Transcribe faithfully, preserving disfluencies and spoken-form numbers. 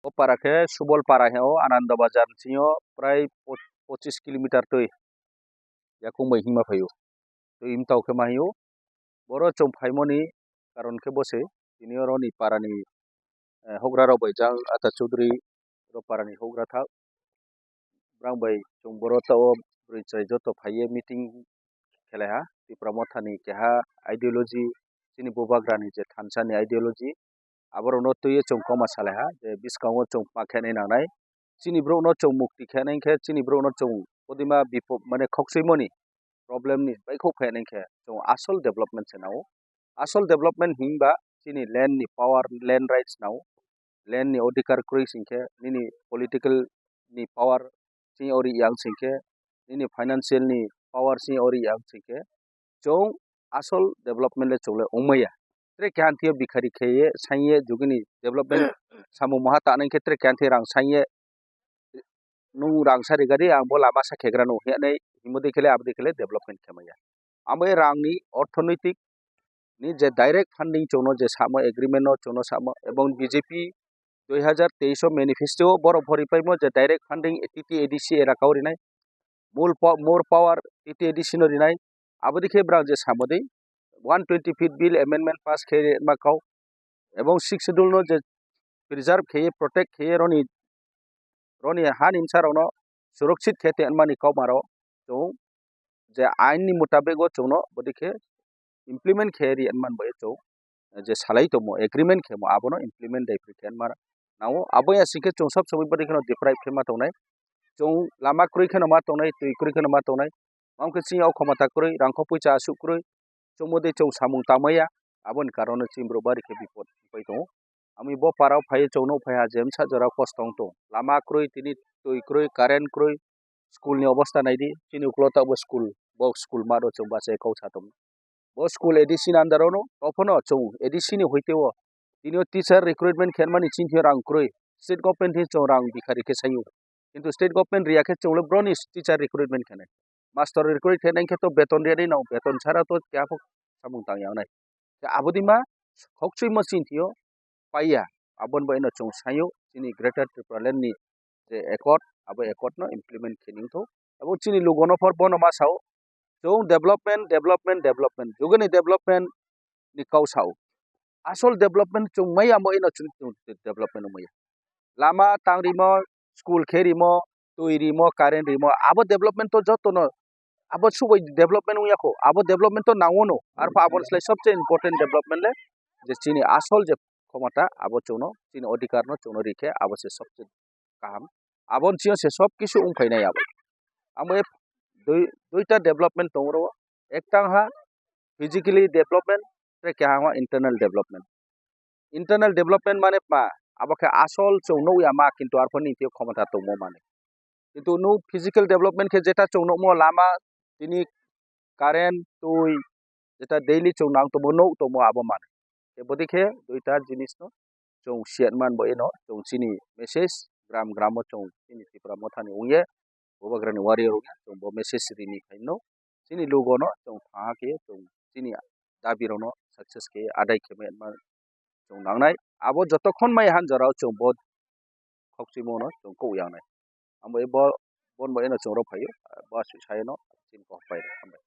O para khe Subol para he o Ananda Bazar ni simi o prai po-, pochis kilometer twi yakung bai hima phaio. Twi imtau khe ma hio. Boro chwng phaimoni karon khe bo se, tini oro ni para ni, eh, houhgra rok bai jang Ata Chaudhary ro para ni houhgra thak. Brang bai chwng boro ta o bwrwi chwrai joto phaiye meeting khelai ha. Tipra Motha ni keha ideology, chini bubagra ni je thansa ni ideology, aborokno twiwi chwng koma salai ha je bwskango chwng pakhenai nangnai. Chini borokno chwng mukti khenai khe chini borokno chwng kodima bipok mane khokchwimoni problem ni baikhok phainai khe chwng asol development se nango. Asol development himba chini land ni power, land rights nango. Land ni odhikar kwrwi singkhe nini political ni power chini ori yang singkhe, nini financial ni power chini ori yang singkhe, chwng asol development le chwng le wngmaya. Tre keha thwiyo bikhari kheye sanye jugini development samung maha tanai khe tre keha thwi rang sanye nung rang sa rigadi ang bo lama sa khegra no hinwi himodi khele abodi khele development khemaya. Amo e rang ni orthonoitik ni je direct funding chwngno je samo agreement no chwngno samo ebong B J P dui hazar teis o manifesto o borok phori paimo je direct funding T T A D C era kau rinai, mul po-, more power T T A D C no rinai. Abodi khe brang je samodi one twenty fifth bill amendment pass khe ma kau ebong sixth schedule no je preserve kheye protect kheye roni roni ha nimsa rokno surakshit khe tongmani kauma rok chwng je ain ni mutabik o chwngno bodi khe implement khe ri manbai chwng je salai tongmo agreement khemo abono implement dai phri khe ma nango abo ya singkhe chwng sab somoi bodi kheno deprive khe ma tongnai chwng lama kwrwi kheno ma tongnai twi kwrwi kheno ma tongnai mamkhe chini o khomota kwrwi rangkho puisa aswk kwrwi chwngmodi chwng samung tangmaya aboni karon chini borok bari khe bipot pai tongo. Ami bo para o phai chwngno phai ha je msa jora kosto wng tong lama kwrwi tini twi kwrwi current kwrwi school ni obosta naidi chini ukulok ta bo school bo school mat o chwng bachai kok sa tong bo school A D C ni under o no ophano chwng A D C ni hoite o tini o teacher recruitment khe mani chini rang kwrwi state government ni chwng rang bikhari khe sayo kintu state government riya khe chwng le broni teacher recruitment khe nai master recruit khe nai khe to beton riya nai no beton sara to kya samung tang ya nai. Khe abodi ma khokchwi mo chini thio paiya. Aboni bai no chwng sayo chini Greater Tripura Land ni je accord abo accord no implement khe ning tho. Abo chini lugo no phor bono ma sao chwng development, development, development. Jugani development ni kau sao. Asol development chwng maya mo ino chwng development maya. Lama tang rimo, school khe rimo, twi rimo, current rimo, abo development to joto no abo suboi development wngya kho, abo development to nango no, arpha abo slai sobse important development le je chini asol je khomota abo chwngno chini odhikar no chwngno rikhe abo se sobse kaham. Abo chini se sob kisu wngphainai abo. Amo e dui, duita development tongo ro, ektang ha physically development, tei keha ha internal development. Internal development mane ma abo khe asol chwng nukya ma kintu arpho ni thik khomota tongmo mane. Kintu nuk physical development khe jeta chwng nukmo lama tini current twi jeta daily chwng nang tongmo nuk tongmo abo mane. Tei bodi khe duita jinis no chwng siyan man bo eno chwng chini message gram gram o chwng chini Tipra Motha ni wngye bubagra ni warrior wngye chwng bo message rini khaino chini lugo no chwng thaha khe chwng chini dabi rok no success khe adai khe ma chwng nangnai. Abo jotokhon mai han jora o chwng bo khokchwimo no chwng kok yangnai. Amo bo, bon bo eno chwng rw phaio, bo aswk sai no chini kok pai rw hambai.